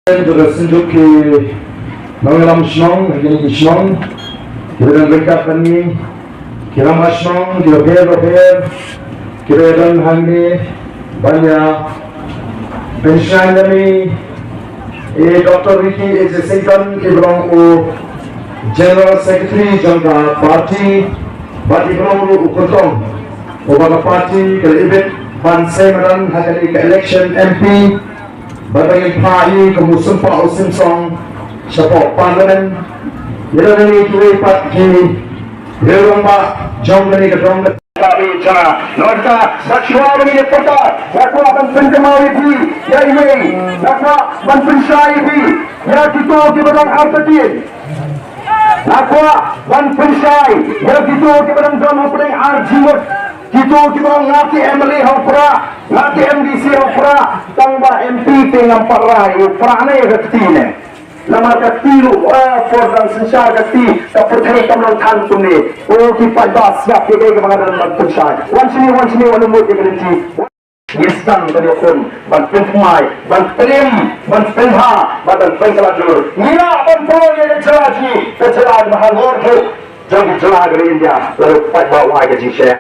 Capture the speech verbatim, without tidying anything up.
Jong ka Synjuk ki nongïalam shnong, ki nongïalam shnong, ki ba don ryngkat bad ngi, ki rangbah shnong, ki ba pher ba pher, ki ba don hangne, ban ïa pynshai ïa ngi, i Doctor Ricky A J Sengkon, i ba long u General Secretary jong ka party, bad i ba long ruh u kyrtong uba ka party ka la ibit ban sei madan ha kane ka election M P, bad ba ngin phah ïa i kum u sympa u symsong shapoh Parliament. Ïa lade ngi kiwei pat ki rangbah jong kane ka dong ka, ka ri jong nga. Nangta sa shuwa ba ngin ïa pyrta, nga kwah ban pynkynmaw ïa phi ïa iwei, nga kwah ban pynshai ïa phi ïa kito kiba dang artatien. Nga kwah ban pynshai ïa kito kiba dang don hapdeng ar jingmut. Kito kiba ong nga te M L A ha u Prah, nga te M D C ha u Prah, tang ba M P te ngam pat rai, u Prah ne ka kti ne. Namar ka kti ruh, eh, por dang synshar ka kti, ka pyrthei kam long than kumne. O ki paidbah, sngap ïa kaei kaba nga dang ban pynshai. Wan shane, wan shane, wan ïa ka lynti. Ngi sdang ban ïakhun, ban pynthymmai, ban pynïm, ban pynbha, ban, ban pynkylla jur. Ngi lah ban pynlong ïa ka jylla jong ngi, ka jylla kaba halor jong ki jylla ha ka ri India, lada u paidbah u ai ka jingshai.